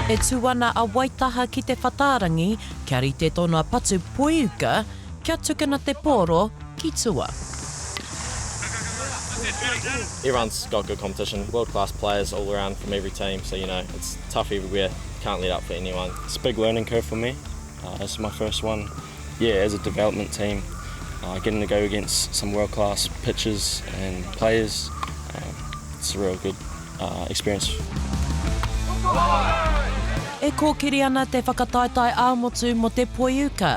E tū ana a Waitaha ki te whatārangi kia rite tōna patu poiuka kia tukuna te pōro ki tua. Everyone's got good competition, world class players all around from every team, so you know, it's tough everywhere, can't let up for anyone. It's a big learning curve for me, uh, this is my first one, yeah, as a development team, uh, getting to go against some world class pitchers and players, um, it's a real good uh, experience. E kōkiri ana te whakataetae ā-motu mō te poiuka.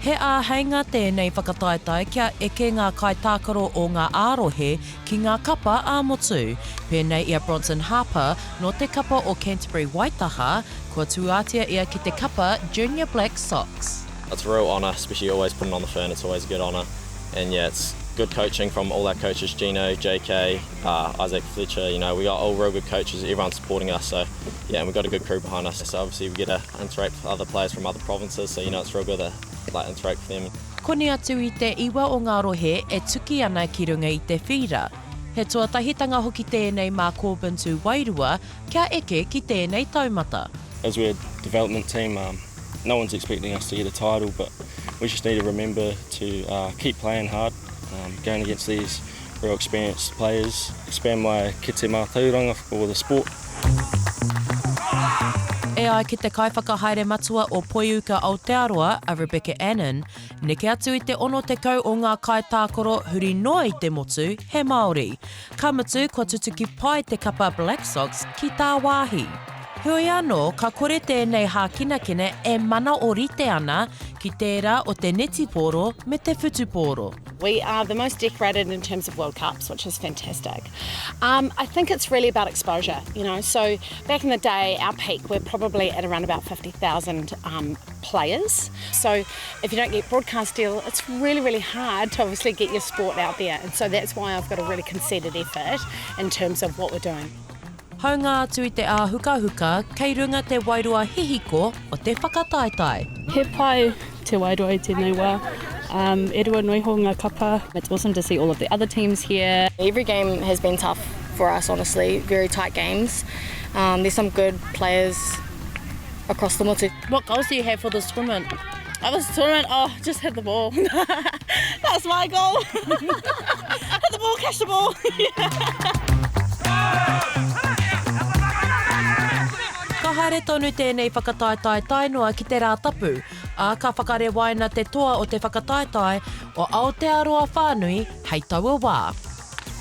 He āheinga tēnei whakataetae kia eke ngā kaitākaro o ngā ā-rohe ki ngā kapa ā-motu. Pēnei i a Bronson Harper, nō te kapa o Canterbury Waitaha, kua tūātia ia ki te kapa Junior Black Sox. It's a real honour, especially always putting on the fern, it's always a good honour. And yeah, it's good coaching from all our coaches, Gino, JK, uh, Isaac Fletcher, you know, we got all real good coaches, everyone's supporting us, so yeah, and we've got a good crew behind us. So obviously we get to interact with other players from other provinces, so you know, it's real good to like interact with them. Koni atu i te iwa o ngā rohe e tuki ana ki runga i te whīra. He tuatahitanga hoki tēnei mā Corbin Tūwairua kia eke ki tēnei taumata. As we're a development team, um, no one's expecting us to get a title, but we just need to remember to uh, keep playing hard, um, going against these real experienced players, expand my kete mātauranga for the sport. E ai ki te kaiwhakahaere matua o Poiuka Aotearoa, a Rebecca Annan, neke atu i te 60 o ngā kaitākaro huri noa i te motu he Māori. Ka mutu, kua tutuki pai te kapa Black Sox ki tāwāhi. Heoi anō, ka kore tēnei hākinakina e mana ōrite ana ki tērā o te netipōro me te whutupōro. We are the most decorated in terms of World Cups, which is fantastic. Um, I think it's really about exposure, you know. So back in the day, our peak, we're probably at around about 50,000 um, players. So if you don't get broadcast deal, it's really, really hard to obviously get your sport out there. And so that's why I've got a really concerted effort in terms of what we're doing. Haunga atu i te āhukahuka, kei runga te wairua hihiko o te whakataetae. He pai te wairua i tēnei wā. Um, e rua noa iho ngā kapa. It's awesome to see all of the other teams here. Every game has been tough for us, honestly. Very tight games. Um, there's some good players across the motu. What goals do you have for this tournament? Oh, this tournament, oh, just hit the ball. That's my goal. hit the ball, catch the ball. Ka haere tonu tēnei whakataetae tae noa ki te Rātapu, ā, ka whakarewaina te toa o te whakataetae o Aotearoa whānui hei taua wā.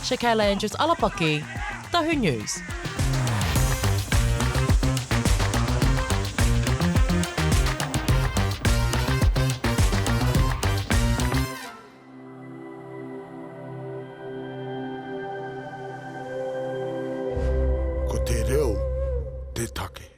Shakayla Andrews Alapaki, Tahu News. Ko te reo te take.